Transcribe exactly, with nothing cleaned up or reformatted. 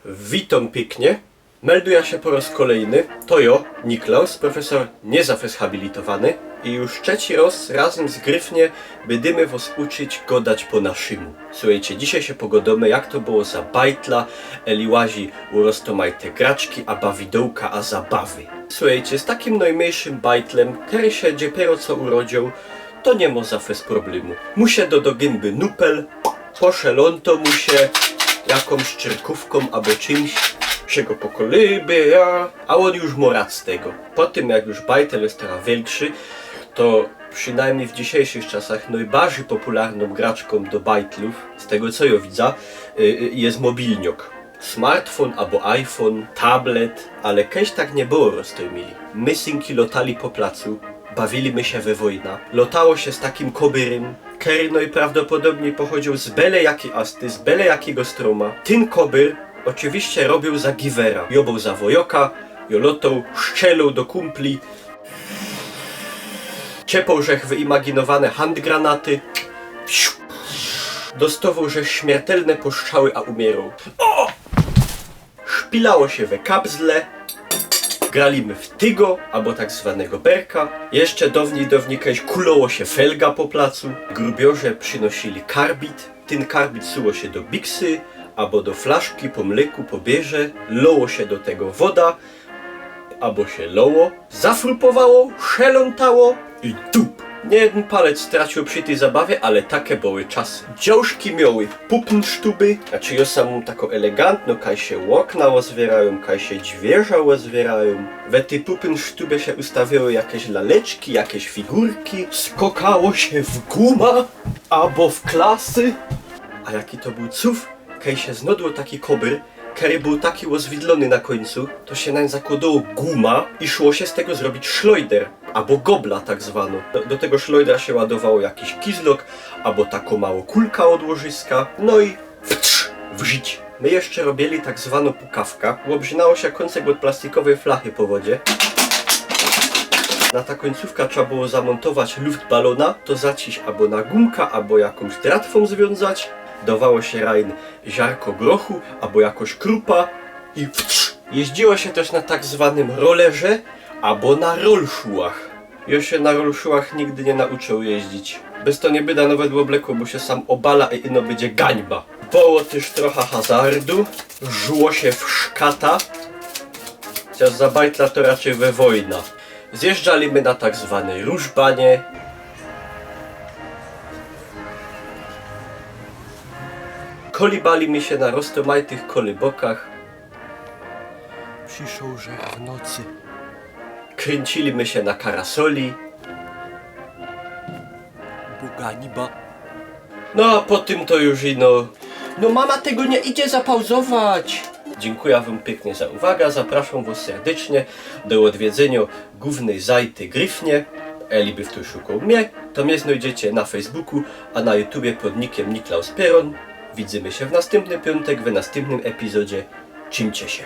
Witōm piyknie. Melduja sie po roz kolejny. To jo, Niklaus, profesor niezafeshabilitowany. I już trzeci roz razym z Gryfnie bydymy wos uczyć godać po naszymu. Suchejcie, dzisiej sie pogodōmy, jak to było za bajtla, eli łazi u roztōmajte graczki, a bawidołka, a zabawy. Suchejcie, z takim nojmyjszym bajtlym, kery sie dziepiero co urodzioł, to niy mo zafes problemu. Mu sie do, do gymby nupel, poszelōnto mu sie jakōmś czyrkōwkōm abo czymś, sie go pokolyby, a, a ôn już mo rad z tego. Po tym, jak już bajtel je tera wielgszy, to przinojmnij w dzisiejszych czasach nojbardzij popularnōm graczkōm do bajtlōw, z tego co jo widza, y, y, je mobilniok. Smartfon abo iPhone, tablet, ale kejś tak niy było, roztōmili. My synki lotali po placu, bawili my sie we wojna. Lotało sie z takim kobyrym, kery nojprawdopodobnij pochodzioł z bele jakij asty, z bele jakigo strōma. Tyn kobyr ôczywiście robioł za giwera. Jo bōł za wojoka, jo lotoł, strzeloł do kumpli. Ciepoł żech wyimaginowane handgranaty. Dostowoł żech śmiertelne postrzały, a umieroł. O! Szpilało sie we kabzle. Grali my w tygo, abo tak zwanego berka. Jeszcze downij, downij kejś kuloło sie felga po placu. Grubiorze przinosili karbid. Tyn karbid suło sie do biksy, abo do flaszki po mlyku, po bierze. Loło sie do tego woda, abo sie loło, zafrupowało, szelōntało i dup. Niy jedyn palec stracioł przi tyj zabawie, ale take były czasy. Dziołszki mioły pupynsztuby, znaczy jo sam mōm tako elegantno, kaj sie ôkna ôzwiyrajōm, kaj sie dźwierza ôzwiyrajōm. We tyj pupynsztubie sie ustawiały jakeś laleczki, jakeś figurki, skokało sie w guma abo w klasy. A jaki to bōł cuw, kej sie znodło taki kobyr, kery bōł taki ôzwidlōny na kōńcu, to sie nań zakłodło guma i szło sie z tego zrobić szlojder, abo gobla tak zwano. Do, do tego szlojdra sie ładowało jakiś kizlok, abo tako mało kulka ôd łożyska, no i wtrz, w życie. My jeszcze robili tak zwaną pukawka. Ôbrzynało sie kōńcek ôd plastikowyj flachy po wodzie. Na ta kōńcōwka trzeba było zamōntować luftbalōna, to zaciś abo na gumka, abo jakōmś dratwōm zwiōnzać. Dowało sie rajn ziarko grochu, abo jakoś krupa i ptrz. Jeździło sie tyż na tak zwanym rolerze, abo na rolszułach. Jo sie na rolszułach nigdy niy nauczōł jeździć. Bez to niy byda nawet ôblekł, bo sie sam ôbala i ino bydzie gańba. Było tyż trocha hazardu, żło sie w szkata. Chociaż za bajtla to raczyj we wojna. Zjeżdżali my na tak zwanej ruszbanie. Kolibali my sie na roztōmajtych kolybokach. Prziszoł żech w nocy. Kryncili my sie na karasoli. Bo gańba. No a po tym to już ino. No mama, tego niy idzie zapauzować. Dziynkuja wōm piyknie za uwaga, zapraszōm wos serdycznie do ôdwiedzynio głōwnyj zajty Gryfnie. Eli by ftoś szukoł mie, to mie znojdziecie na Facebooku, a na YouTubie pod nickym Niklaus Pieron. Widzymy sie w nastympny piōntek, w nastympnym epizodzie. Trzimcie sie.